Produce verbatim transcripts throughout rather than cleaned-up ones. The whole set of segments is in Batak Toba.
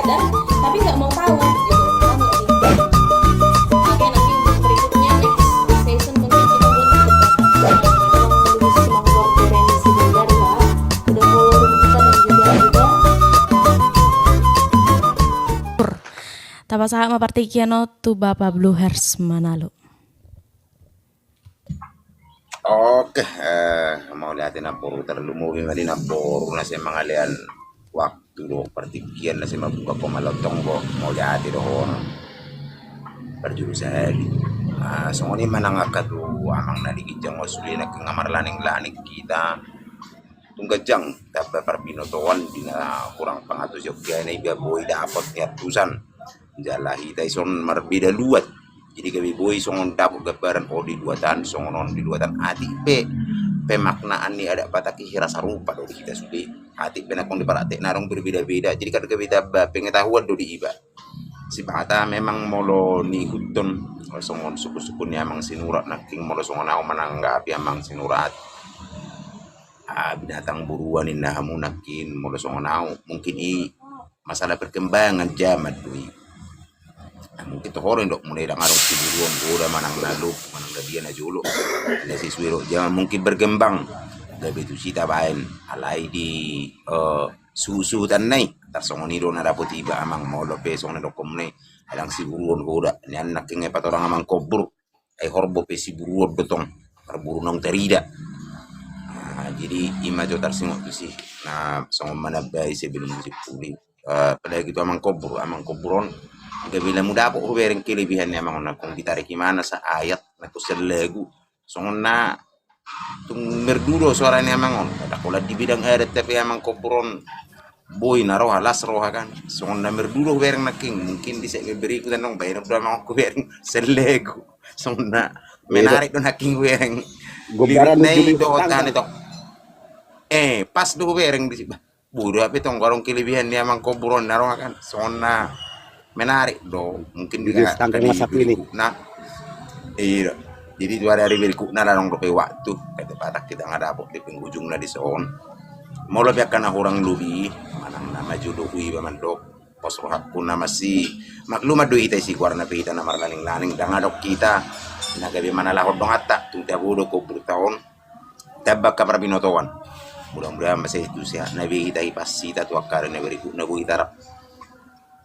Tapi nggak mau tahu gitu. Paham nggak sih? Oke, nanti untuk berikutnya, next session, mungkin kita buat untuk Bapak. Tolong lebih semangat koreksi sebentar, Pak. Udah follow kita dan juga udah. Tapasahat ma partingkian on tu Bapak Bluehers Manalu. Oke, eh, mauliate namboru, tarlumobi ma di namboru na sai mangalean waktu dohot partingkian na sai mambuka Komalontong, bo, mauliate do on. Parjolo sahali. Ah, songon i ma nang angka tu amang na di ginjang on sude, nangkin nga marlaning-laning hita. Tung ganjang tamba parbinotoan di na hurang pangantusion, gabe na iba boi dapot ni antusan. Jala hita ison marbeda luat. Jadi gabe boi songon dapot gambaran, o, di luatan songon on, di luatan, atik pe pemaknaan ni adat Batak i hira sarupa do di hita sude. Atik pe nangkin di praktekna adong berbeda-beda. Jadi kan gabe tamba pengetahuan do di iba. Sipata memang molo niihuthon songon sungkun-sungkun ni Amang Sinurat, nangkin molo songon au mananggapi Amang Sinurat, ah, binatang buruan ninna hamu, nangkin molo songon au mungkin i masalah perkembangan zaman do i. Ah, mungkin toho do nidokmuna i, ndang adong siburuon hoda manang na lop manang na dia na jolo. Na sesuai dohot zaman, mungkin berkembang. Gabe tusi tabaen, alai di, eh, suhut-suhutanna i tarsongon i do na dapot iba, Amang, molo pe songon na didokmuna i, ndang siburuon hoda nian, nangkin nga patorang Amang Kombur. Ai horbo pe siburuon do tong, parburu naung tarida. Nah, jadi i ma jo tarsingot tusi. Nah, songon manambai sebelum simpuli. Eh, apalagi tu Amang Kombur, Amang Kombur on, gabe na mudapot hubereng kelebihan ni Amang on, nangkin ditarik imana saayat, nangkin salagu. Songon na tung merdu do suara ni Amang on. Ndang holan di bidang adat, tapi Amang Kombur on boi na roha, las roha kan. Songon na merdu do hubereng nangkin, mungkin di segmen berikut adong baen do Amang on hubereng salagu. Songon na menarik do nangkin hubereng. Gobaran lirikna i ujung dohot tangga. Kan itu. Eh, pas do hubereng di si-, bah, boi do hape tong, adong kelebihan ni Amang Kombur on na roha kan. Songon na menarik do, mungkin di, judul tangga di masa kini. Berikutna. Iya. Jadi tu hari-hari berikutna, adong dope waktu. Kata Batak hita nga dapot di penghujungna dison. Molo pe angka na hurang lobi, manang na maju do hu iba mandok, pos rohangku na masi. Makluman do hita isi goarna pe hita na marlaning-laning, ndang adong hita na gabe manalahon donganta, tung tabo do Komburta on. Tamba angka parbinotoan. Mudah-mudahan masa itu sehat na be hita, hipas hita tu angka ari na berikutna, boi hita rap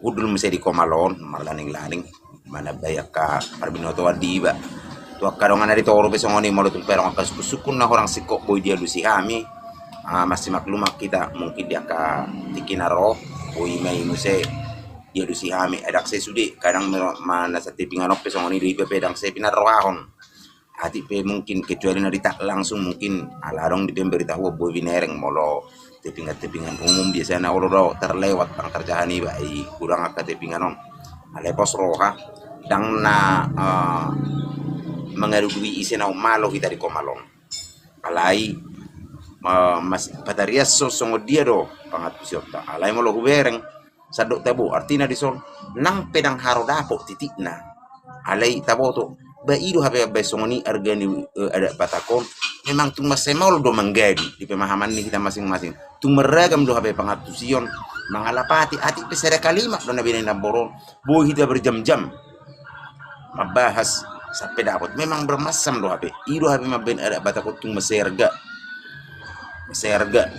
hundul muse di Komaloon, marlaning-laning manambai angka parbinotoan di iba. Tu angka dongan na di toru pe songon i, molo tung pe adong angka sungkun-sungkun na hurang singkop boi dialusi hami, ah, masimaklum ma hita, mungkin di angka tingki na ro, boi ma i muse dialusi hami, eh, ndang sai sude, kadang me-, ma-, na santepingan on pe songon i do, iba pe ndang sai pinarrohahon. Atik pe mungkin, kecuali na ditangkap langsung mungkin, ala adong di pemberitahuan boi binereng, molo tepingan-tepingan umum biasana olo do terlewat, ndang tarjaha niba, i godang angka tepingan on. Alai pos roha, ndang na, eh, mangadudui ise na ummalo hita di Komaloon. Alai, eh, mas-, patariashon songon dia do pangantusionta. Alai molo hubereng, sandok tabo, artina dison, nang pe ndang haro dapot titikna. Alai taboto, ba i do hape baen songon i arga ni, eh, adat Batak on, memang tung mansai maol do manggadut di pemahaman ni hita masing-masing. Tung marragam do hape pangantusion, mangalapati, atik pe sada kalimat do na binaen namboru on, boi hita berjam-jam mambahas sampe dapot. Memang bermacam do hape. I do hape mambaen adat Batak on tung mansai arga. Mansai arga.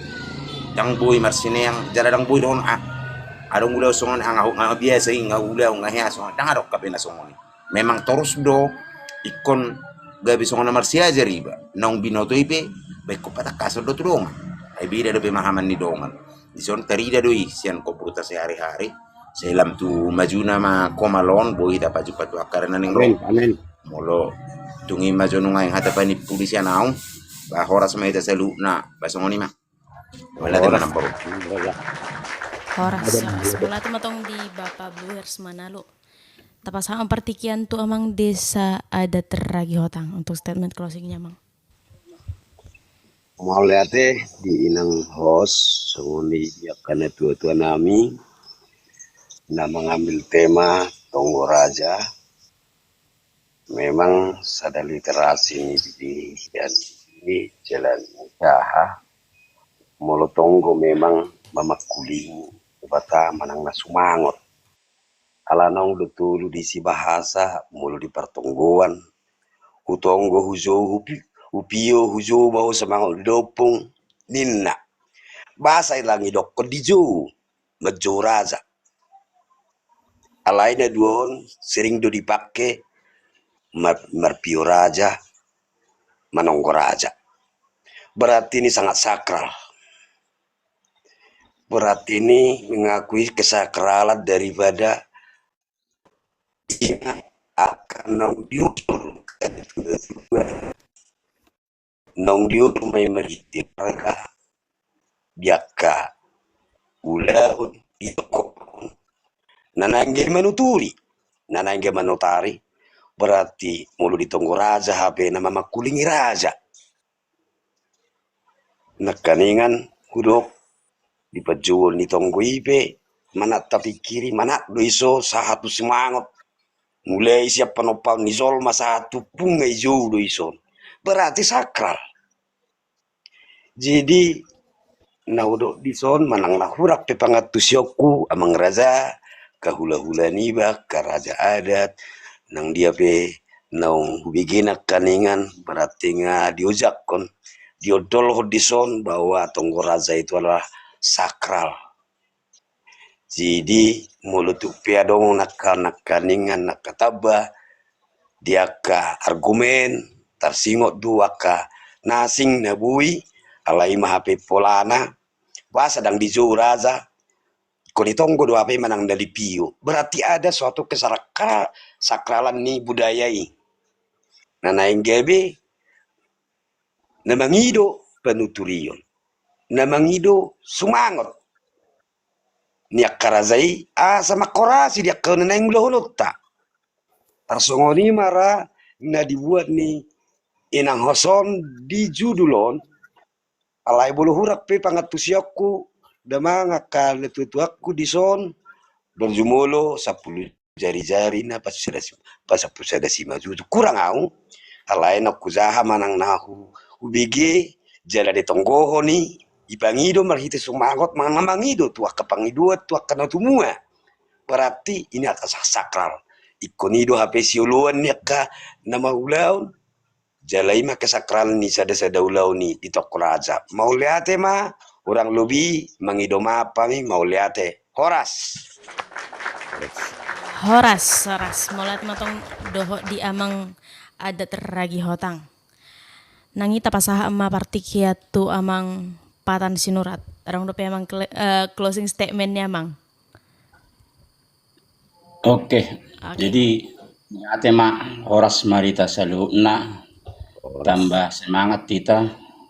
Ndang boi marsineang, jala ndang boi dohon, ah, adong ulaon songon, ah, nga, nga biasa i, nga ulaon, nga hea songon, ndang adong hape na songon i. Memang torus do ingkon gabe songon na marsiajar iba. Naung binoto i pe, ba ingkon patangkason do tu dongan. Ai beda do pemahaman ni dongan. Dison tarida do i sian Komburta sehari-hari. Sai lam tu majuna ma Komaloon, boi hita pajumpang tu angka ari na naeng ro. Amin, amin. Molo tung i ma jo nuaeng hata panimpuli sian ahu, ba horas ma hita saluhutna, ba songon i ma. Mauliate ma namboru. Horas, horas. Mauliate ma tong di Bapak Bluehers Manalu. Tapasahat ma partingkian tu Amang Desa Adat Ragi Hotang untuk statement closingnya, Amang. Mauliate di inang host, songon i di angka na tua-tua nami na mangambil tema Tonggo Raja. Memang sada literasi ni di, dan di jalan usaha. Molo tonggo memang mamangkulingi, Debata manang na sumangot. Ala naung do tolu disi bahasa, molo di partonggoan, hutonggo hujou, hupi-, hupio hujou, ma ho sumangot di dompung, ninna. Boasa i lang idokkon dijou, manjou raja. Alai na dua on sering do dipake mar-, marpio raja, manonggo raja. Berarti ini sangat sakral. Berarti ini mengakui kesakralan daripada angka naung diutur, naung diutur ma i marhite marga di angka ulaon di tonggo on. Na naeng gabe manuturi, na naeng gabe manotari, berarti molo di tonggo raja hape na mamangkulingi raja. Nangkaningan hudok di panjouon ni tonggo i pe, manat tapingkiri, manat do i so sahat tu sumangot. Mulai sian panompaon ni jolma sahat tu pungu i jou do i son. Berarti sakral. Jadi na hudok di son manang na hurang pe pangantusionku amang raja, angka hulahula niba, angka raja adat, nang dia pe naung hubege nangkaningan, berarti nga diojakkon, diondolhon di son bahwa tonggo raja itu adalah sakral. Jadi molo tung pe adong nangka-, nangkaningan, nangka tamba di angka argumen, tarsingot do angka na asing na boi, alai ma hape polana, boasa ndang dijou raja, ingkon ditonggo do hape manang na dipio. Berarti ada suatu kesakra-, sakralan ni budaya i. Na naeng gabe na mangido panuturion, na mangido sumangot ni angka raja i, asa mangkorasi di angka na naeng ulahononta. Tarsongon i ma ra na dibuat ni inang hos on di judul on. Alai molo hurang pe pangantusionku, damang angka natuatuangku di son, berjumolo sampulu jari-jari na pasada si-, pasampulu sada simanjujung, kurang au. Alai na hujaha manang na hu-, hubege, jala ditonggohon i, dipangido marhite sumangot, manang na mangido tu angka pangidoan, tu angka na tumua. Berarti ini angka sa-, sakral. Ingkon i do hape sioloan ni angka na mangulahon, jala i ma kesakralan ni sada-sada ulaon i di tonggo raja. Mauliate ma, hurang lobi, mangido maaf hami, mauliate. Horas. Horas, horas. Mauliate ma tong dohot di amang adat Ragi Hotang. Nang i tapasahat ma partingkian tu amang Patan Sinurat. Adong dope amang kle-, eh, closing statement ni amang. Oke. Oke. Jadi, mauliate ma, horas ma di hita saluhutna, tambah semangat hita,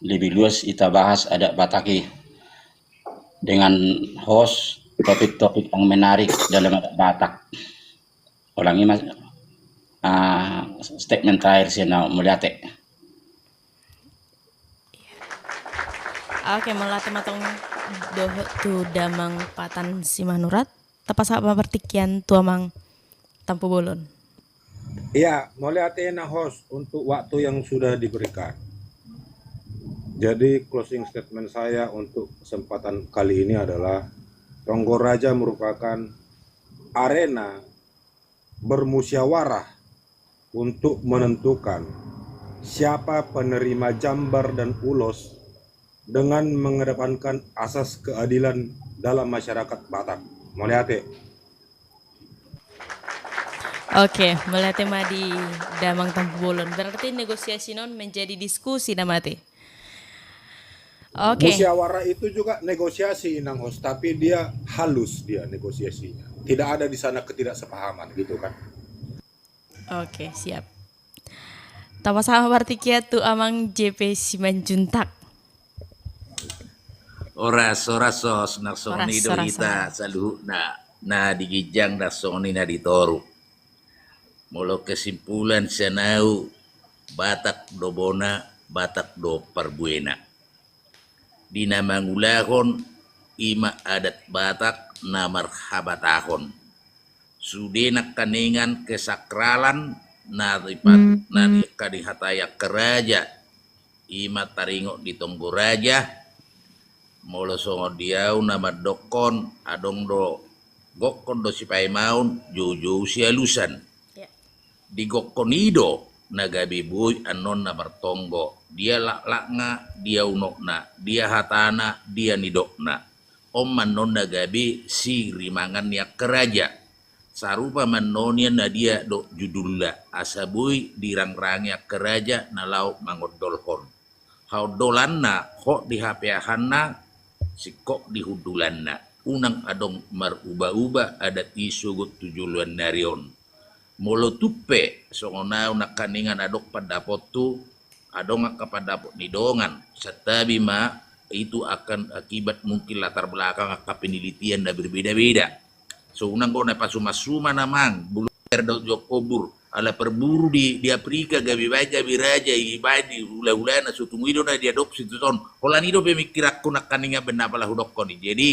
lebih luas hita bahas adat Batak i dengan host topik-topik yang menarik dalam adat Batak. Ulangi, Mas, ah, statement terakhir sian au, mauliate. Oke, mauliate ma tong dohot tu damang Patan Simanurat. Tapasahat ma partingkian tu amang Tampubolon. Iya, mauliate na host untuk waktu yang sudah diberikan. Jadi closing statement saya untuk kesempatan kali ini adalah Tonggo Raja merupakan arena bermusyawarah untuk menentukan siapa penerima jambar dan ulos dengan mengedepankan asas keadilan dalam masyarakat Batak. Mauliate. Oke, mauliate ma di damang Tampubolon. Berarti negosiasi on menjadi diskusi nama te. Oke. Musyawarah itu juga negosiasi, Inang Host, tapi dia halus dia negosiasinya. Tidak ada di sana ketidaksepahaman gitu kan. Oke, siap. Tapasahat ma partingkian tu amang J P Simanjuntak. Horas, horas, host, nang songon i do hita saluhutna, na di ginjang nang songon i na di toru. Molo kesimpulan sian au, Batak do bona, Batak do parbuena. Di na mangulahon, i ma adat Batak na marhabatahon. Sude nangkaningan kesakralan na dipat-, na di angka dihatai angka raja, i ma taringot di tonggo raja, Molo songon di au na mandokkon, adong do gokkon do sipaimaon, joujou sialusan. Ya. Di gokkon i do na gabe boi annon na martonggo, dia laklakna, dia unokna, dia hatana, dia nidokna. On ma annon na gabe sirimangan ni angka raja. Sarupa ma annon ia na dia do judulna, asa boi dirangrangi angka raja na laho mangondolhon. Haondolanna, hot di hapeahanna, singkop di hundulanna. Unang adong maruba-uba adat i sogot tu joloan ni ari on. Molo tung pe songon au nangkaningan adong pandapothu, adong angka pandapot ni dongan, santabi ma, itu akan akibat mungkin latar belakang angka penelitian na berbeda-beda. So unang do na pasuman-suman amang, bulu per daun jongkobur, ala perburu di, di Afrika, gabe baen gabe raja, i baen di hula-hulana, so tung i do na diadopsi tuson. Holan i do pemikiranku nangkaningan baen na apala hudokkon i. Jadi,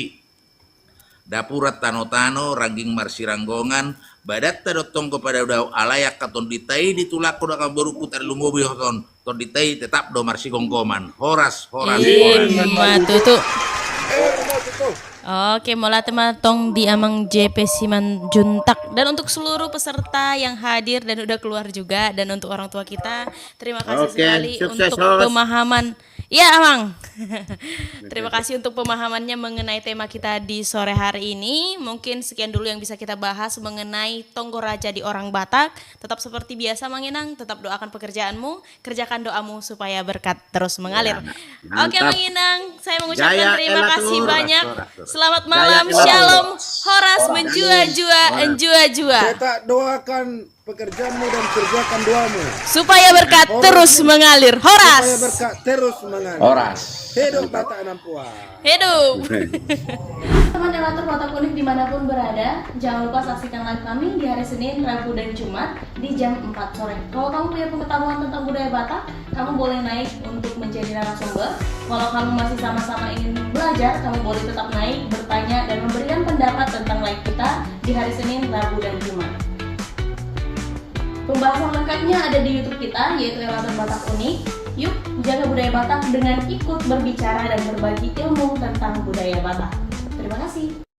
dapuran tano-tano, rangging marsiranggongan, badanta do tonggo padao-dao, alai angka tondinta i ditulak do angka borungku, tarlumobi hot on. Tondinta i tetap do marsigomgoman. Horas, horas, horas. Ima tutu. Oke, mauliate ma tong di Amang J P Simanjuntak. Dan untuk seluruh peserta yang hadir dan udah keluar juga, dan untuk orang tua kita, terima kasih sekali untuk pemahaman. Iya, Amang. Terima kasih untuk pemahamannya mengenai tema kita di sore hari ini. Mungkin sekian dulu yang bisa kita bahas mengenai tonggo raja di orang Batak. Tetap seperti biasa, Mang Inang, tetap doakan pekerjaanmu, kerjakan doamu supaya berkat terus mengalir. Oke, Mang Inang, saya mengucapkan terima kasih banyak. Selamat malam, shalom, horas, menjua-jua, enjua-jua. Kita doakan pekerjaanmu dan kerjakan doamu. Supaya berkat terus mengalir. Horas. Supaya berkat terus mengalir. Horas. Hidup Batak Nampuan. Hidup. Teman Elator Batak Unik dimanapun berada, jangan lupa saksikan live kami di hari Senin, Rabu, dan Jumat di jam empat sore. Kalau kamu punya pengetahuan tentang budaya Batak, kamu boleh naik untuk menjadi narasumber. Kalau kamu masih sama-sama ingin belajar, kamu boleh tetap naik, bertanya, dan memberikan pendapat tentang live kita di hari Senin, Rabu, dan Jumat. Pembahasan lengkapnya ada di YouTube kita, yaitu Elator Batak Unik. Yuk, jaga budaya Batak dengan ikut berbicara dan berbagi ilmu tentang budaya Batak. Terima kasih.